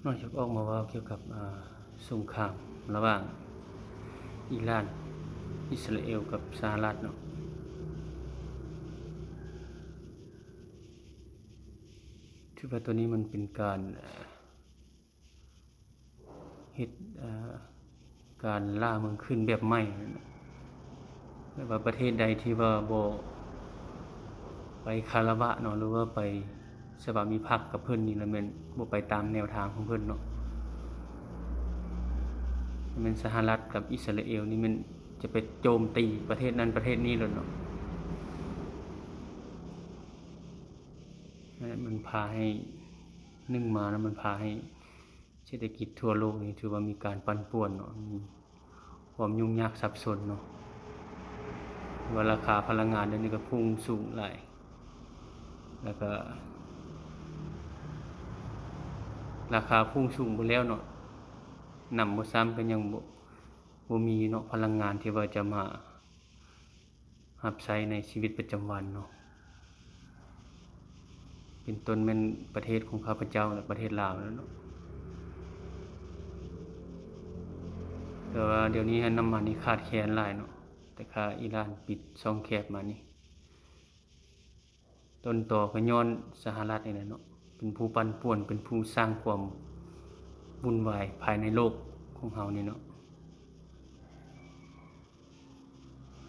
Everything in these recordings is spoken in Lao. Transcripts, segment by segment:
ນອກຈາກອອກມາເວົ້າກ່ຽວກັບ ອ່າ ສົງຄາມລະຫວ່າງອີຣານ, ອິດສະຣາເອວ ກັບສະຫະລັດເນາະ, ຖືວ່າໂຕນີ້ມັນເປັນການ ເຮັດ ເອີ ການລ່າເມືອງຂຶ້ນແບບໃໝ່, ແບບວ່າປະເທດໃດທີ່ວ່າບໍ່ໄປຄາລະວະເນາະ ຫຼືວ່າໄປສະຫວາມິພັກກັບເພິ່ນນີ້ລະແມ່ນບໍ່ໄປຕາມແນວທາງຂອງເພິ່ນເນາະ, ແມ່ນສະຫະລັດກັບອິດສະຣາເອວນີ້ແມ່ນຈະໄປໂຈມຕີປະເທດນັ້ນປະເທດນີ້ໂລດເນາະ. ແລະ ມັນພາໃຫ້ ໜຶ່ງມາແລ້ວມັນພາໃຫ້ ເສດຖະກິດທົ່ວໂລກນີ້ຖືວ່າມີການປັ່ນປ່ວນເນາະ, ມີຄວາມຫຍຸ້ງຍາກສັບສົນເນາະ, ວ່າລາຄາພະລັງງານດຽວນີ້ກໍພຸ່ງສູງຫຼາຍ, ແລ້ວກໍລາຄາພຸ່ງສູງບໍ່ແລ້ວເນາະ, ນຳບໍ່ຊ້ຳກໍຍັງບໍ່ ບໍ່ມີເນາະ ພະລັງງານທີ່ວ່າຈະມາ ຮັບໃຊ້ໃນຊີວິດປະຈຳວັນເນາະ, ເປັນຕົ້ນແມ່ນປະເທດຂອງຂ້າພະເຈົ້າ ແລະ ປະເທດລາວນັ້ນເນາະ. ແຕ່ວ່າດຽວນີ້ຫັ້ນ ນ້ຳມັນນີ້ຂາດແຄນຫຼາຍເນາະ, ແຕ່ຂ້າອີຣານປິດຊ່ອງແຄບມານີ້ ຕົ້ນຕໍກໍຍ້ອນສະຫະລັດນີ້ແຫຼະເນາະ, ເປັນຜູ້ປັ່ນປ່ວນ ເປັນຜູ້ສ້າງຄວາມວຸ່ນວາຍພາຍໃນໂລກຂອງເຮົານີ້ເນາະ.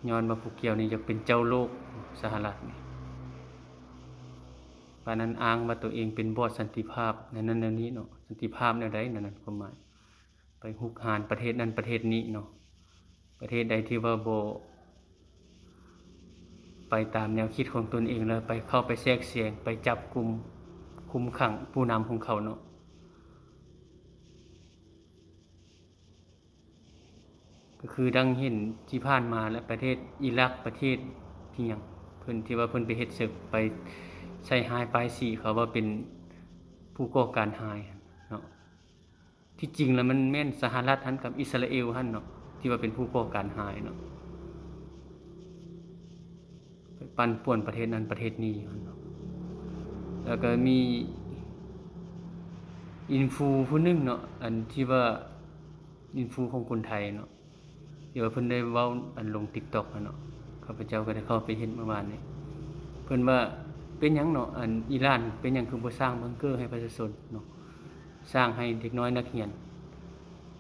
ຍ້ອນວ່າຜູ້ກ່ຽວນີ້ຢາກເປັນເຈົ້າໂລກ ສະຫະລັດນີ້, ປານນັ້ນອ້າງວ່າໂຕເອງເປັນບອດສັນຕິພາບ ແນວນັ້ນແນວນີ້ເນາະ, ສັນຕິພາບແນວໃດ ແນວນັ້ນຄວາມໝາຍ, ໄປຮຸກຮານປະເທດນັ້ນປະເທດນີ້ເນາະ, ປະເທດໃດທີ່ວ່າບໍ່ໄປຕາມແນວຄິດຂອງຕົນເອງ ແລ້ວໄປເຂົ້າໄປແຊກແຊງ ໄປຈັບກຸມຄຸມຂັງຜູ້ນຳຂອງເຂົາເນາະ. ກໍຄືດັ່ງເຫັນທີ່ຜ່ານມາແຫຼະ ປະເທດອີຣັກ ປະເທດອີ່ຫຍັງ ເພິ່ນທີ່ວ່າເພິ່ນໄປເຮັດສຶກ ໄປໃສ່ຮ້າຍປ້າຍສີເຂົາວ່າເປັນຜູ້ກໍ່ການຮ້າຍຫັ້ນເນາະ, ທີ່ຈິງແລ້ວມັນແມ່ນສະຫະລັດຫັ້ນກັບອິດສະຣາເອວຫັ້ນເນາະ ທີ່ວ່າເປັນຜູ້ກໍ່ການຮ້າຍເນາະ. ໄປປັ່ນປ່ວນປະເທດນັ້ນປະເທດນີ້. ແລ້ວກໍມີອິນຟູຜູ້ໜຶ່ງເນາະ ອັນທີ່ວ່າອິນຟູຂອງຄົນໄທເນາະ ທີ່ວ່າເພິ່ນໄດ້ເວົ້າອັນລົງຕິກຕັອກຫັ້ນເນາະ, ຂ້າພະເຈົ້າກໍໄດ້ເຂົ້າໄປເຫັນເມື່ອວານນີ້. ເພິ່ນວ່າເປັນຫຍັງເນາະ ອັນອີຣານເປັນຫຍັງຄືບໍ່ສ້າງບັງເກີໃຫ້ປະຊາຊົນເນາະ, ສ້າງໃຫ້ເດັກນ້ອຍນັກຮຽນ,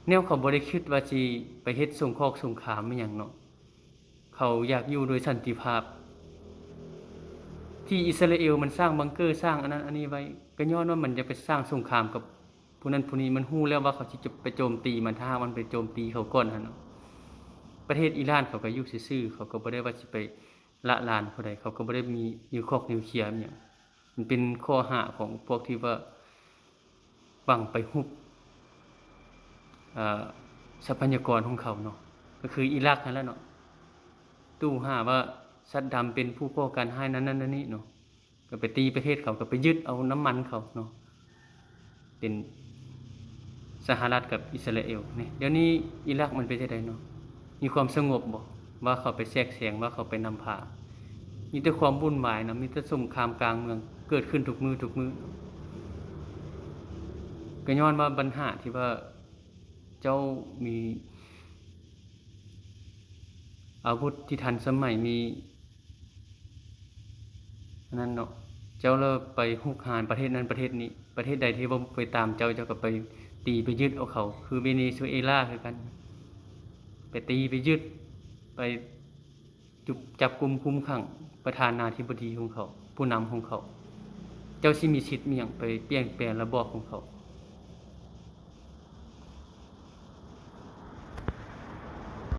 ແນວເຂົາບໍ່ໄດ້ຄິດວ່າຊິໄປເຮັດສົງຄອກສົງຄາມອີ່ຫຍັງເນາະ. ເຂົາຢາກຢູ່ໂດຍສັນຕິພາບ. ທີ່ອິດສະຣາເອວມັນສ້າງບັງເກີ ສ້າງອັນນັ້ນອັນນີ້ໄວ້ ກໍຍ້ອນວ່າມັນຢາກໄປສ້າງສົງຄາມກັບຜູ້ນັ້ນຜູ້ນີ້. ມັນຮູ້ແລ້ວວ່າເຂົາຊິໄປໂຈມຕີມັນ ຖ້າຫາກມັນໄປໂຈມຕີເຂົາກ່ອນຫັ້ນເນາະ. ປະເທດອີຣານເຂົາກໍຢູ່ຊື່ໆ ເຂົາກໍບໍ່ໄດ້ວ່າຊິໄປລະລານຜູ້ໃດ, ເຂົາກໍບໍ່ໄດ້ມີນິວຄອກນິວເຄຍອີ່ຫຍັງ. ມັນເປັນຂໍ້ຫາຂອງພວກທີ່ວ່າຫວັງໄປຮຸບ ເອີ ຊັບພະຍາກອນຂອງເຂົາເນາະ, ກໍຄືອີຣັກຫັ້ນແຫຼະເນາະ. ຕູ່ຫາວ່າສັດດຳເປັນຜູ້ກໍ່ການຮ້າຍນັ້ນນັ້ນນີ້ເນາະ, ກໍໄປຕີປະເທດເຂົາ, ກໍໄປຍຶດເອົານ້ຳມັນເຂົາເນາະ. ເປັນສະຫະລັດກັບອິດສະຣາເອວນີ້. ດຽວນີ້ອີຣັກມັນເປັນຈັ່ງໃດເນາະ? ມີຄວາມສະຫງົບບໍ່? ວ່າເຂົາໄປແຊກແຊງ, ວ່າເຂົາໄປນຳພາ. ມີແຕ່ຄວາມວຸ່ນວາຍເນາະ, ມີແຕ່ສົງຄາມກາງເມືອງເກີດຂຶ້ນທຸກມື້ທຸກມື້. ກໍຍ້ອນວ່າບັນຫາທີ່ວ່າເຈົ້າມີອາວຸດທີ່ທັນສະໄໝ, ມີ ອັນນັ້ນເນາະ, ເຈົ້າລະໄປຮຸກຮານປະເທດນັ້ນປະເທດນີ້, ປະເທດໃດທີ່ບໍ່ໄປຕາມເຈົ້າ ເຈົ້າກໍໄປຕີໄປຍຶດເອົາເຂົາ. ຄືເວເນຊູເອລາຄືກັນ, ໄປຕີໄປຍຶດ, ໄປຈຸບ ຈັບກຸມຄຸມຂັງປະທານາທິບໍດີຂອງເຂົາ, ຜູ້ນຳຂອງເຂົາ. ເຈົ້າຊິມີສິດມີຫຍັງໄປປ່ຽນແປງລະບອບຂອງເຂົາ?